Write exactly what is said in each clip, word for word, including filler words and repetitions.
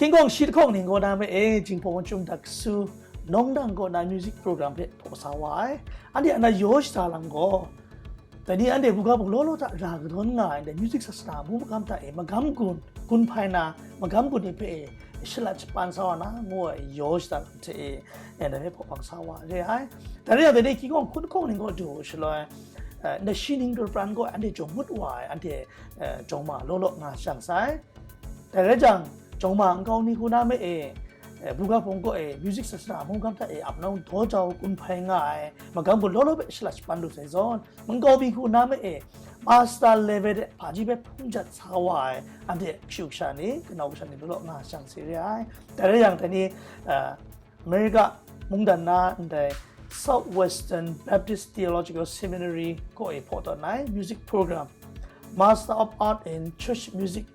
Tingkawng shi lahkawng ning kaw na me e, Jinghpaw Wunchung Daksu, Nawng Dang kaw na music program hpe hpaw sa wa ai. Anhte ana yaw shada lang gaw, dai ni anhte buga bung law law hta ra kadawn nga ai, dai music sasana mu magam hta e, magam gun, gun hpai na, magam gun ni hpe e, shalat shapan sa wa na, ngu ai yaw shada lang hte e, e, dai hpe hpaw hpang sa wa re ai. Dai rai yang, dai ni Tingkawng hkun lahkawng ning kaw du shaloi, e, ndai shi ning dur pran gaw anhte jawng ngut wa ai, anhte, e, jawng ma law law nga shang sai. Dai rai jang, jawng ma nkau ni hku na me e, e, buga hpung kaw e, music sasana mungkan hta e, ap nau daw jau gun hpai nga ai, magam gun law law hpe shalat shapan lu sai zawn, nkau mi hku na me e, master level de hpaji hpe hpung jat sa wa ai, anhte kashu kasha ni, kanau kasha ni law law nga shang sai re ai. Dai rai yang, dai ni, e, America mungdan na ndai Southwestern Baptist Theological Seminary kaw e hpaw tawn ai music program, Master of Art in Church Music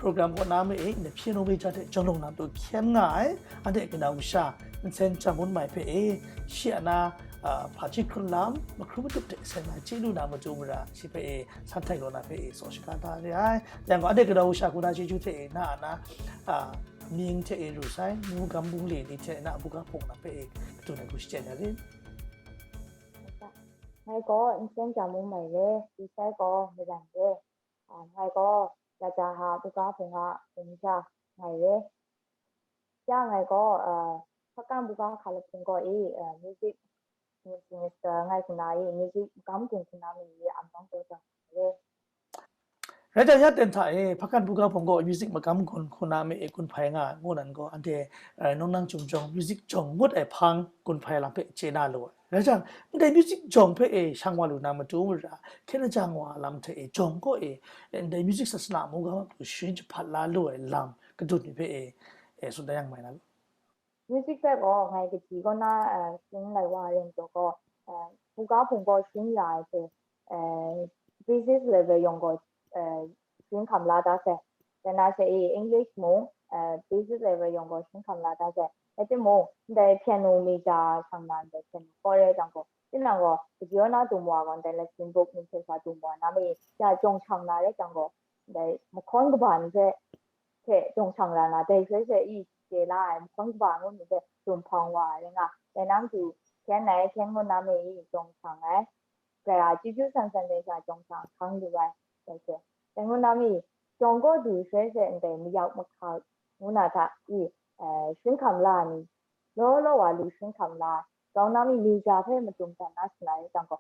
program kaw na me e, ndai piano major hte jawng lawng na matu hkyen nga ai, anhte kanau kasha Nsen Cham Wun Mai hpe e, shi a na, a, hpaji hkrun lam, mahkrum matup hte sai na chye lu na matu mara, shi hpe e, san htai law na hpe e, saw shaga da re ai. Yang gaw, anhte kanau kasha hku na chyeju hte e, na a na, a, mying hte e ru sai, nu gam bungli ni hte na buga hpung na hpe e, katun ai hku shachyen ya rit. Ngai gaw Nsen Cham Wun Mai re, Lisai gaw Maran re, a, ngai gaw Laja ha buga hpung a hpung sha ngai re. Ya ngai gaw, a, Hpakan buga hka lahpung kaw e, a, music, music minister ngai hku na e, music magam gun hku na mi e, ap nau daw jau ngai re. Rai jang, ya ten hta e, Hpakan buga hpung gaw music magam gun hku na me e gun hpai nga ai, ngu nan gaw, anhte, e, nawng nang chyum jawng, music jawng ngut ai hpang gun hpai lam hpe chye na lu ai. Rai jang, ndai music jawng hpe e shang wa lu na matu mara, hkyen lajang wa lam hte e jawng kaw e, ndai music sasana mungga hku sharin jahpat la lu ai lam, kadun ni hpe e, e, tsun da yang mai na lu. Music hpe gaw ngai kaji kaw na, eh, sharin lai wa ai lam taw gaw, eh, buga hpung gaw sharin ya ai hte, eh, basic level yawng gaw, eh, sharin hkam la da sai. Dai na she e English mung, eh, basic level yawng gaw sharin hkam la da sai. Rai timung, ndai piano major shang na ndai piano kaw rai jang gaw, tinang gaw, kaji kaw na dum wa gaw, ndai lesson book ni hte sha dum wa na ma e, ya jawng shang na rai jang gaw, ndai mahkawn kaba ni hpe, hte jawng shang ra na, dai shaloi she i chye la ai, mahkawn kaba ngu ni hpe dum hpang wa ai rai nga, dai nang du hkyen ai, hkyen ngu na me i jawng shang ai, grai a chyeju san san dai sha jawng shang hkang lu ai, dai she, dai ngu na me i, jawng kaw du shaloi she ndai mayau mahkak ngu na hta i, eh, sharin hkam la ni, law law wa lu sharin hkam la, grau na mi, mi ja hpe madum dan na shalai jang gaw,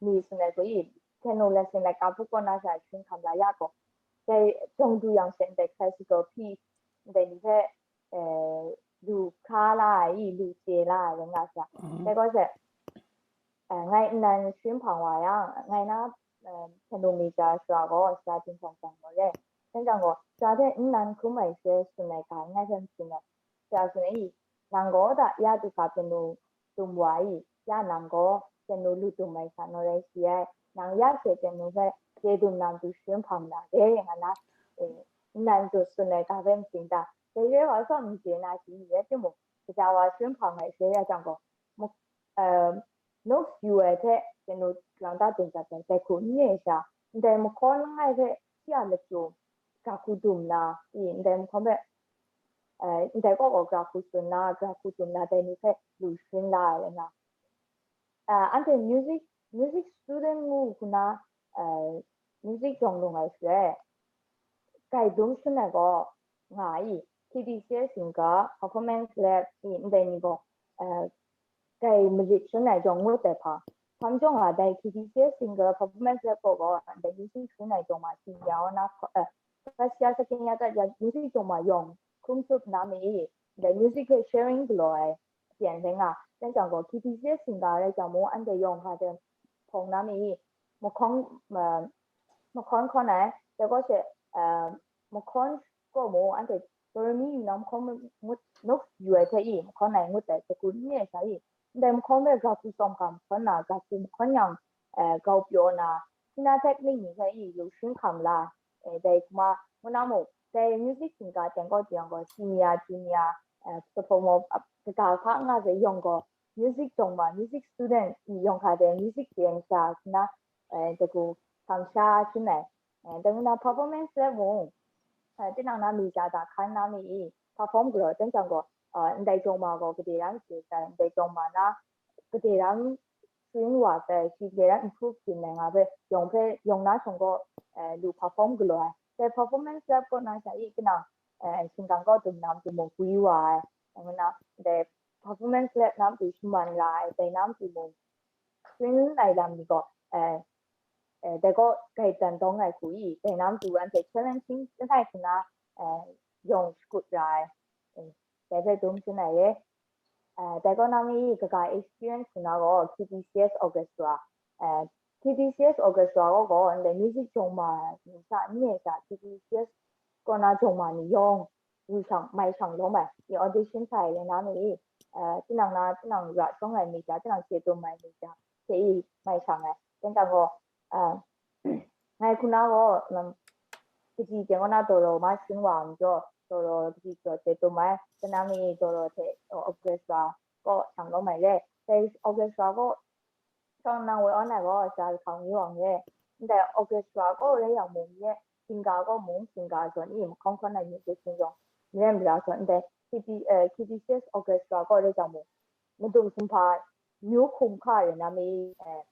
mi shalai gaw i, piano lesson laika hpuk kaw na sha sharin hkam la ya gaw, dai jawng du yang she ndai classical piece, ndai ni hpe, eh, lu hkra la ai i, lu chye la ai rai nga sha. Mhm. Dai gaw she, eh, ngai nnan sharin hpang wa yang, ngai na, eh, piano major sara gaw, sara Jinghpaw Chang gaw re. Dai jang gaw, sara hte nnan hkrum ai she tsun ai ga, ngai hpe matsun ai. Sara tsun ai i, nang gaw da ya du hka piano dum wa i, ya nang gaw piano lu dum ai sha naw rai si ai, nang ya she piano hpe chye dum na matu sharin hpang na de, nga na, e, nnan du tsun ai ga hpe matsing ta, dai re wa atsawm n chye na shi, rai timung, kaja wa sharin hpang ai she ya jang gaw, mu-, eh, notes yu ai hte piano lang da dum dat ai, dai hku n re sha, ndai mahkawn langai hpe shi a lachyum, ga hku dum na, i, ndai mahkawn hpe, eh, ndai kaw gaw gra hku tsun na, gra hku tsun na, dai ni hpe lu sharin la ai rai nga. Ah, anhte music, music student ngu hku na, eh, music jawng lung ai shaloi, gai dum sharin ai gaw nga i, K B C S singer, performance lab i, ndai ni gaw, eh, gai marit sharin ai jawng ngut ai hpa. Hpa majaw nga dai K B C S singer performance lab kaw gaw, ndai music sharin ai jawng ma, si ya wa na, eh, Russia sakying ya dat ya music jawng ma yawng hkrum tsup na mi i, ndai music hpe sharing galaw ai, pyen rai nga, dai jang gaw K B C S singer rai jang mung, anhte yawng hka hte hpawng na mi i, mahkawn, ma-, mahkawn hkawn ai, dai gaw she, eh, mahkawn gaw mung, anhte Doremi yu na mahkawn ngut, ngut yu ai hte i, mahkawn ai ngut ai, dai hku n re ai sha i, ndai mahkawn hpe gra hku tsawm ga mahkawn na, gra hku mahkawn yang, eh, grau pyaw na, hpyi na technique ni hpe i lu sharin hkam la, eh, dai hkuma, ngu na mung, dai music singer teng gaw, jang gaw, senior, junior, eh, sophomore, ap-, kaga hka nga sai yawng gaw, music jawng ma, music student i yawng hka dai music yen sha hku na, eh, dai hku hkam sha sharin ai. Eh, dai ngu na performance lab mung, eh, tinang na mi ja da hkan na mi i, perform galaw, dan jang gaw, uh, ndai jawng ma gaw gade ram si sai, ndai jawng ma na gade ram swing wa sai, shi gade ram improve sin ai nga hpe, yawng hpe, yawng na shawng gaw, uh, lu perform galaw ai. Dai performance lab kaw na sha i, kanang, uh, shingkang kaw dum nam dum mung gwi wa ai. Nang na, dai performance lab nam tu shaman ra ai, dai nam tu mung swing ai lam ni gaw, uh, uh, dai gaw gai dan dawng ai hku i, dai nam tu anhte challenging langai hkuna, uh, yawng shakut ra ai. Eh, dai hpe dum sin ai e. Uh, dai gaw na mi kaga experience hkuna gaw K B C S orchestra, uh, K B C S orchestra gaw gaw ndai music jawng ma ni sha, n ni sha K B C S kaw na jawng ma ni yawng yu shang, mai shang lawm ai, i audition sa ai le na mi, uh, tinang na, tinang ra shawng ai mi sha, tinang chye dum ai mi sha, hte i mai shang ai. Dan jang gaw, uh, ngai hkuna gaw, um, kaji teng kaw na dawraw ma sharin wa ai majaw, dawraw kaji jaw chye dum ai, kanang mi dawraw hte, uh, orchestra kaw shang lawm ai le, dai orchestra kaw shawng nang woi awn ai gaw, sara lahkawng ni wang re. Ndai orchestra kaw rai yang mung ye, singer kaw mung, singer zawn i mahkawng hkawn ai music sing yawng, maren mara zawn ndai K B, eh, K B C S orchestra kaw rai yang mung, madung sumhpa nyu hkum hka re na mi, eh,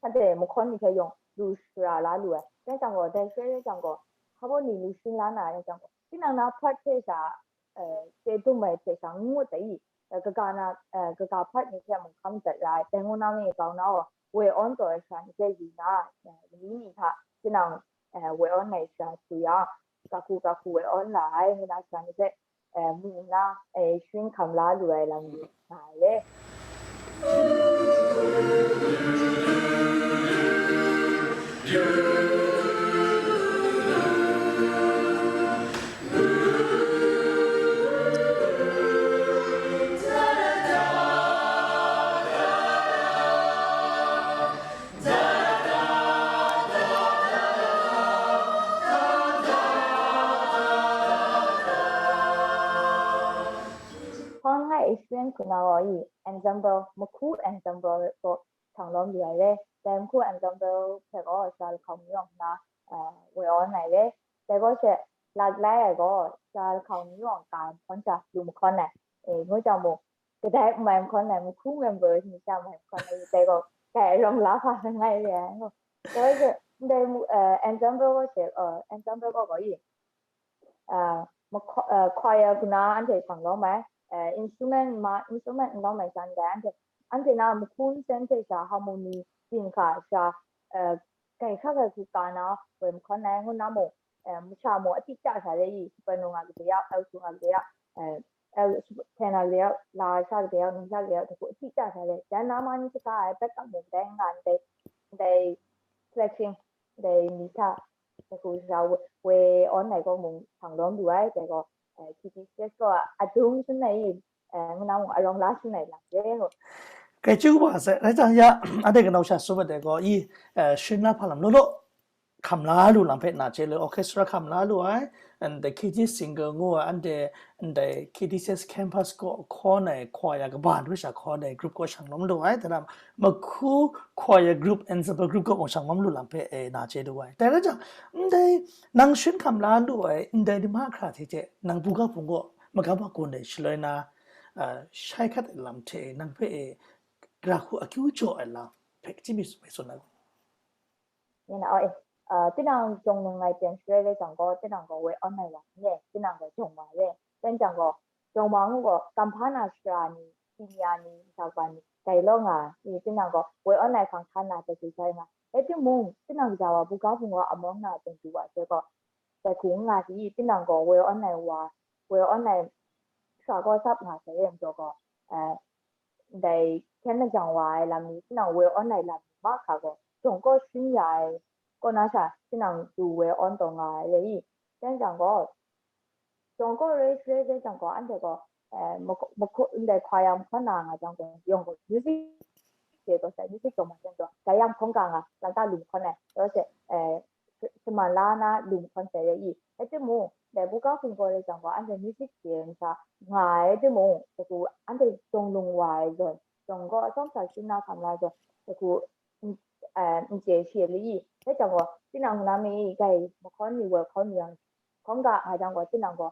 shanhte mahkawn ni hpe yawng lu shara la lu ai. Rai jang gaw, dai shaloi rai jang gaw, hpa baw ni lu sharin la na rai jang gaw, tinang na part hte sha, eh, chye dum ai hte sha n ngut ai i, eh, kaga na, eh, kaga part ni hte mung hkam dat ra ai, dai ngu na mi kau na gaw, woi awn taw ai sha ni hte yu na, eh, ni ni hta tinang, eh, woi awn ai sha hku yang, ga hku ga hku woi awn la ai ngu na sha ni hpe, eh, mu nna, eh, sharin hkam la lu ai lam ni nga ai le. Hpawng ngai experience hkuna gaw i ensemble, Makhu ensemble gaw shang lawm lu ai re. Dai Makhu ensemble hpe gaw sara lahkawng ni yawng nna, uh, woi awn ai re. Dai gaw she, lak lai ai gaw sara lahkawng ni yawng ka ai mahkawn sha lu mahkawn ai, e, ngu jang mung, kadai n mai mahkawn ai, Makhu member ni sha mai mahkawn ai, dai gaw, dai arawng la hpa langai re ai, ngu. Dai gaw she, ndai mu-, eh, ensemble gaw she, eh, ensemble gaw gaw i, eh, makha-, eh, choir hkuna anhte shang lawm ai, eh, instrument ma, instrument n lawm ai sha ndai anhte, anhte na Makhu nsen hte sha harmony byin hkra sha, eh, gai hkra gai hku ka na woi mahkawn ai, ngu na mung, eh, masha mung a tik ta sha re i, soprano nga kadai ya, alto nga kadai ya, eh, eh, tenor kadai ya, la sha kadai ya, num sha kadai ya, hte hku a tik ta sha re. Jan na ma ni shaka ai, backup mung dai nga ndai, ndai stretching, ndai ni hta, hte hku sha woi awn ai gaw mung shang lawm lu ai, dai gaw, eh, K B C S gaw a dung shangai i, eh, ngu na mung arawng la shangai lam re. Kai chyu wa sai, rai jang ya, anhte kanau sha sum ai dai gaw i, eh, sharin la hpa lam law law, hkam la lu lam hpe na chye lu, orchestra hkam la lu ai, and the K T singer ngu ai, anhte ndai K T C S campus kaw hkawn ai choir kaba hpe sha hkawn ai group kaw shang lawm lu ai, tara Makhu choir group, ensemble group kaw mung shang lawm lu lam hpe, eh, na chye lu ai. Dai rai jang, ndai nang sharin hkam la lu ai, ndai ni mahkra hte hte nang buga hpung kaw magam wa gun ai shaloi na, ah, shai hkat ai lam hte nang hpe, eh, gara hku akyu jaw ai lam hpe chyim mi mai tsun ai. Ngai na, oh, eh, ah, tinang jawng nang ngai ten shaloi rai jang gaw, tinang gaw woi awn ai wa ni e, tinang gaw jawng wa re. Rai jang gaw, jawng wa ngu gaw, kamhpa na shara ni, senior ni, ntsa wa ni, dai law nga ai, tinang gaw woi awn ai hkang hkan na hte du sai nga. Rai timung, tinang gaja wa buga hpung gaw amawng na ten du wa sai gaw, dai hku n nga sai i, tinang gaw woi awn ai wa, woi awn ai shara gaw sap nga sai e majaw gaw, eh, ndai hkyen lajang wa ai lam ni, tinang woi awn ai lam ni mahkra gaw, jawng kaw sharin ya ai, kaw na sha, tinang du woi awn taw nga ai re i, rai jang gaw, jawng kaw rai sharai rai jang gaw, anhte gaw, eh, mako-, mako-, ndai hpa yang mahkawn na nga jang gaw, yawng gaw music hte taw sai, music taw ma jang gaw, dai yang hpawng ga nga, lata lu mahkawn ai, rawt se, eh, sh-, shaman la na lu mahkawn sai re i. Rai timung, dai buga hpung gaw rai jang gaw, anhte music hte nsa nga ai timung, hte hku anhte jawng lung wa ai zawn, jawng gaw atsawm sha sharin na hkam la zawn, hte hku, n-, eh, n chye shi ai le i. Rai jang gaw, tinang na mi gai mahkawn ni woi hkawn ni yang, hkawng ga nga jang gaw, tinang gaw,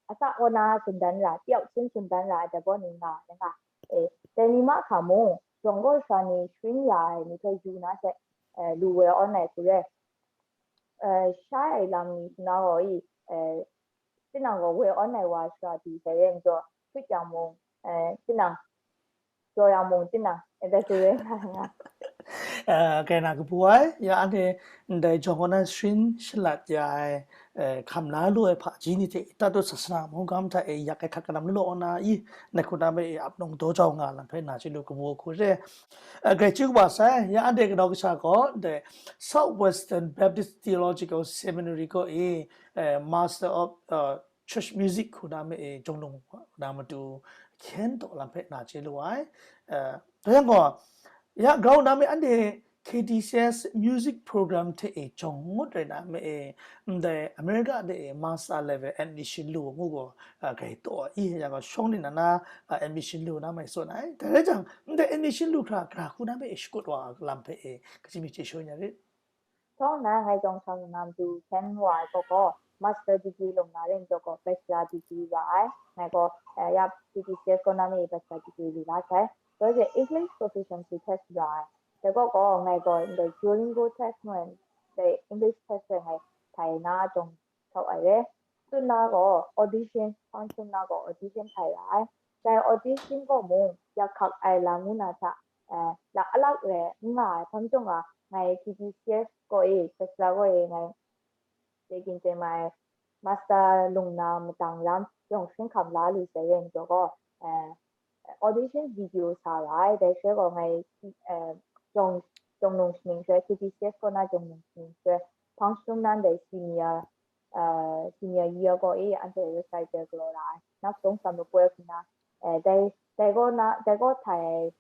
asak kaw na sumdan ra, tyaw sin sumdan ra ai dai gaw ni nga ai nga. E, dai ni mahkra mung, jawng gaw sha ni sharin ya ai ni hpe yu na she, e, lu woi awn ai hku re. E, shai ai lam ni hkuna gaw i, e, tinang gaw woi awn ai wa shara du sai re majaw, hkrit yang mung, e, tinang jaw yang mung tinang, e, dai hku re nga nga. Eh, kai na kabu ai, ya anhte ndai jawng kaw na sharin shalat ya ai, eh, hkam la lu ai hpaji ni hte tatut sasana mungkam hta e yak ai hkak kanam lu law na i, na hku na me e ap nung daw jau nga lam hpe na chye lu kabu hku re. Eh, grai chyu kaba sai, ya anhte kanau kasha gaw ndai Southwestern Baptist Theological Seminary kaw e, eh, Master of, eh, Church Music hku na me e jawng nung na matu hkyen taw lam hpe na chye lu ai. Eh, dai yang gaw, ya grau na me anhte K T C S music program hte e jawng ngut rai na me e, ndai America de e master level admission lu ngu gaw, ah, grai taw ai. I yang gaw shawng ni na na, ah, admission lu na mai tsun ai. Dai rai jang, ndai admission lu hkra, gara hku na me e shakut wa lam hpe e, kaji mi chye shaw nya rit. Shawng na ngai jawng shawng na matu hkyen wa ai gaw gaw, master degree lung na ren jaw gaw, bachelor degree wa ai. Ngai gaw, eh, ya K T C S kaw na me bachelor degree lu la sai. Gaw je English proficiency test ra ai. Dai gaw gaw, ngai gaw ndai Duolingo test ngu ai, ndai English test e ngai htai na jawng sau ai re. Tsun na gaw audition, hpang sum na gaw audition htai ra ai. Dai audition gaw mung, yak hkak ai lam ngu na hta, eh, la alak re n nga ai hpang jawng a, ngai K T C S kaw e, bachelor kaw e ngai, chye ginchye mai, master lung na matang lam, yawng sharin hkam la lu sai re majaw gaw, eh, audition video sa ra ai, dai shaloi gaw ngai, eh, jawng, jawng nung shaning shaloi, K T C S kaw na jawng nung shaning shaloi, hpang sum nan dai senior, eh, senior year gaw e, anhte recital galaw ra ai, nak sung sam lupoi hku na, eh, dai, dai gaw na, dai gaw htai ai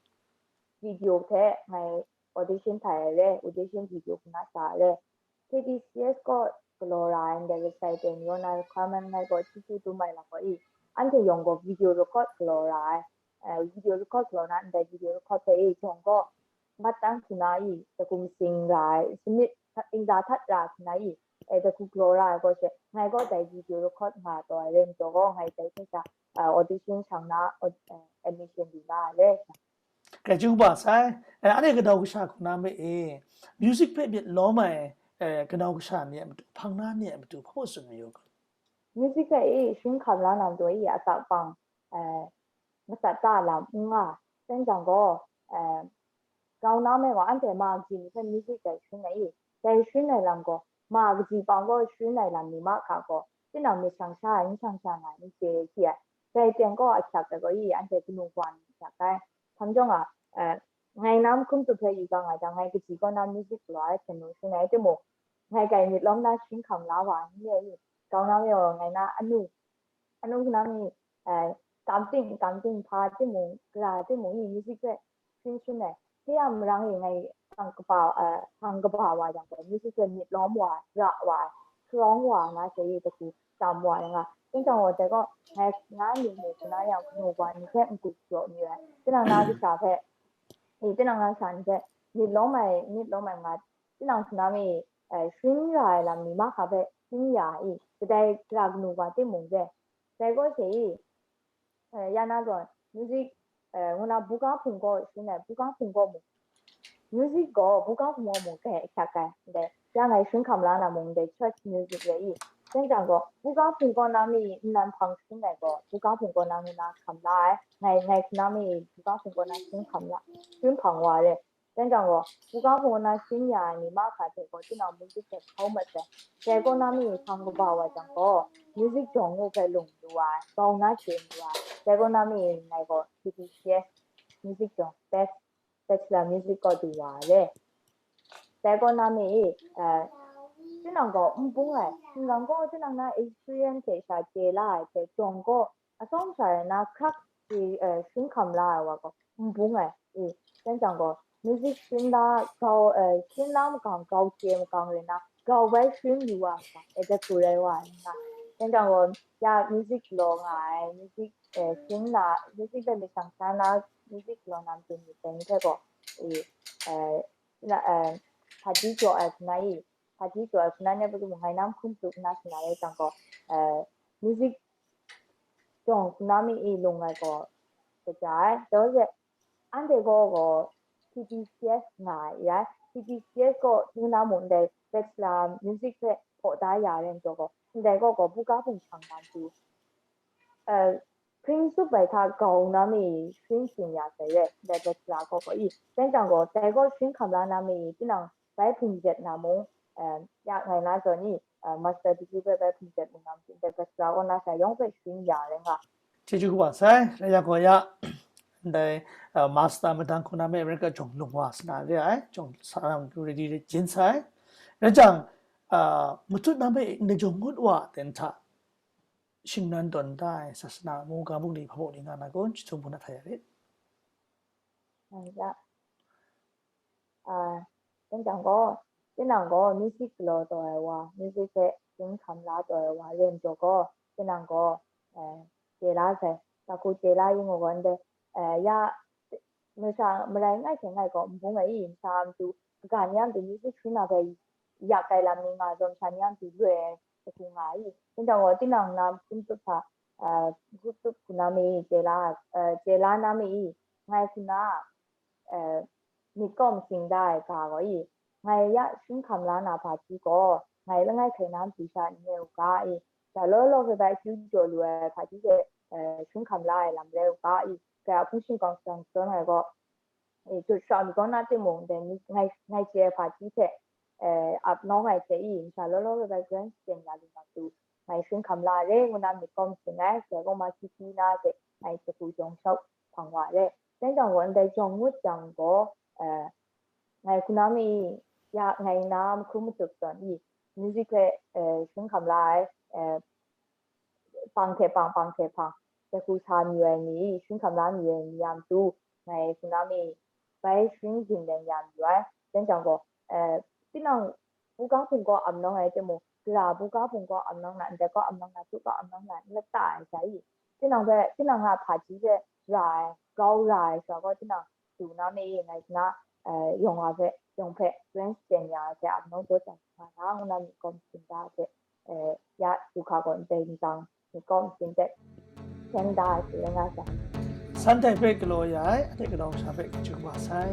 video hte ngai audition htai ai re, audition video hku na sa ai re. K T C S kaw galaw ra ai ndai recital ni kaw na requirement ngai gaw chyeju dum ai lam gaw i, anhte yawng gaw video record galaw ra ai, eh, video record galaw na ndai video record hpe i jawng gaw mat tang hku na i, dakum sing ra ai, sanit ingda htat ra hku na i, eh, daku galaw ra ai gaw she, ngai gaw dai video record nga taw ai re majaw gaw, ngai dai hte sha, eh, audition shang na, aud-, eh, admission lu na ai re. Grai chyu kaba sai, eh, anhte kanau kasha hku na me e, music hpe myit lawm ai, eh, kanau kasha ni a matu, hpang na ni a matu, hpa hpa tsun mayu ga. Music hpe e sharin hkam la na matu e asak pang, eh, matsat ta lam n nga, rai jang gaw, eh, grau na me gaw anhte ma kaji ni hpe music dai sharin ai i, dai sharin ai lam gaw, ma kaji pang gaw sharin ai lam ni mahkra gaw, tinang myit shang sha ai, n shang sha nga ai, n chye hkye ai. Dai teng gaw ahkyak ai gaw i, anhte kanu wa ni ahkyak ai. Hkam jawng a, eh, ngai na mahkrum tu hpe yu ga nga jang, ngai kaji kaw na music galaw ai hte nu sharin ai timung, ngai kai myit lawm na sharin hkam la wa ai n re i, grau na me gaw ngai na anu, anu hku na mi, eh, kam ting, kam ting hpa timung, gara timung i, music hpe sharin sharin ai. Hpe a marang e ngai hpang kaba, eh, hpang kaba wa jang gaw, music hpe myit lawm wa ai, ra wa ai, sharawng wa ai nga she i, daku tam wa ai nga. Rai jang gaw, dai gaw, ngai nga myit mu hku na yang, kanu wa ni hpe n-gun jaw mi ai, tinang na kasha hpe, e, tinang na kasha ni hpe myit lawm ai, myit lawm ai nga, tinang hku na mi, eh, sharin ra ai lam ni mahkra hpe sharin ya ai i, kadai gara kanu wa timung re. Dai gaw she i, eh, ya na gaw, music, eh, ngu na buga hpung gaw sharin ai, buga hpung gaw mung, music gaw buga hpung gaw mung hkyak ai, ndai, ya ngai sharin hkam la na mung, ndai church music re i, rai jang gaw, buga hpung kaw na mi nnan hpang sharin ai gaw, buga hpung kaw na ngu na hkam la ai, ngai, ngai hku na mi buga hpung kaw na sharin hkam la, sharin hpang wa re. Rai jang gaw, buga hpung kaw na sharin ya ai ni mahkra hte gaw, tinang music hte hkau mat sai. Dai kaw na mi hpang kaba wa jang gaw, music jawng ngu hpe lung lu wa ai, grau na chye lu wa ai. Dai kaw na mi ngai gaw K T C S music jawng best bachelor music kaw du wa ai re. Dai kaw na mi i, eh, tinang gaw n bung ai, n gang gaw tinang na experience hte sha chye la ai hte jawng gaw, atsawm sha rai na hkrak si, eh, sharin hkam la ai wa gaw n bung ai. I, rai jang gaw, music sharin la grau, eh, sharin la makang, grau chye makang rai na, grau bai sharin yu wa ai, e, daku rai wa ai nga. Rai jang gaw, ya music galaw nga ai, music, eh, sharin la, music hpe myit shang sha na, music galaw na matu myit dai ni hpe gaw, i, eh, na, eh, hpaji jaw ai hku na i, hpaji jaw ai hku na ni a pyi mung ngai na mahkrum pru nna sharin la rai jang gaw, eh, music jawng hkuna mi i lung ai gaw kaja ai. Dai hte anhte gaw gaw T P C S nga ai, T P C S gaw du na mung ndai bachelor music hpe hpaw da ya rai njaw gaw, ndai gaw gaw buga bungshang na du. Hpring tsup ai hta grau na mi hpring tsin ya sai re, ndai bachelor gaw gaw i. Pen jang gaw, dai gaw hpring hkam la na mi tinang bai hpring jet na mung, ya ngai na zawn i, master degree hpe bai hpring jet mung na mung, ndai bachelor gaw na sai yawng hpe hpring ya rai nga. Chyeju kaba sai, rai yang gaw ya, ndai master madang hkuna mi America jawng lung wa sa na re ai, jawng sa na mung ready jin sai. Rai jang, matut na mi ndai jawng ngut wa ten hta, shingnan tawn da ai sasana mungga mungli hpa mung ni nga na kun, chyahtum hpung na hta ya rit. Pen jang gaw, tinang gaw music galaw taw ai wa, music hpe hpring hkam la taw ai wa ren jaw gaw, tinang gaw chye la sai, dahku chye la yu nga gaw ndai, ya masha marai ngai hte ngai gaw nbung ai i, masha a matu, kaga ni a matu music hpring na hpe yak ai lam ni nga zawn, masha ni a matu loi ai dahku nga i. Pen jang gaw, tinang na hpring tsup hta, group tsup hkuna mi i, chye la, chye la na mi i, ngai hkuna myit kaw masing da ai ga gaw i, ngai ya hpring hkam la na hpaji gaw, ngai langai hkai na matu sha n re u ga i, sha law law hpe bai akyu jaw lu ai hpaji hte hpring hkam la ai lam rai u ga i, grai a hpung shingkang shadawn ai gaw, jut shara mi kaw na timung, dai ngai chye ai hpaji hte ap nawng ai hte i, masha law law hpe bai grai shaten ya lu na matu, ngai hpring hkam la re ngu na myit kaw masing ai, sai gaw ma hti hti na hte ngai dahku jawng shau hpang wa re. Pen jang gaw, ndai jawng ngut jang gaw, ngai hkuna mi ya ngai na mahkrum matut zawn i, music hpe hpring hkam la ai, pang hte pang, pang hte pang, dahku sa mayu ai ni, hpring hkam la mayu ai ni a matu, ngai hkuna mi bai hpring byin dan ya mayu ai. Pen jang gaw, tinang buga hpung gaw ap nawng ai timung, gara buga hpung gaw ap nawng na, ndai gaw ap nawng na, tu gaw ap nawng na, n lata ai sha i. Tinang hpe, tinang a hpaji hpe ra ai, grau ra ai sha gaw, tinang du na mi i, ngai hkuna yawng a hpe, yawng hpe ren shaten ya ai hte ap nawng jaw jang nga na, ngu na myit kaw masing da hte, ya du hka gaw ndai ntang myit kaw masing hte hkyen da ai hte rai nga sai. San dai hpe galaw ya ai, a hte galaw sha hpe chyeju kaba sai.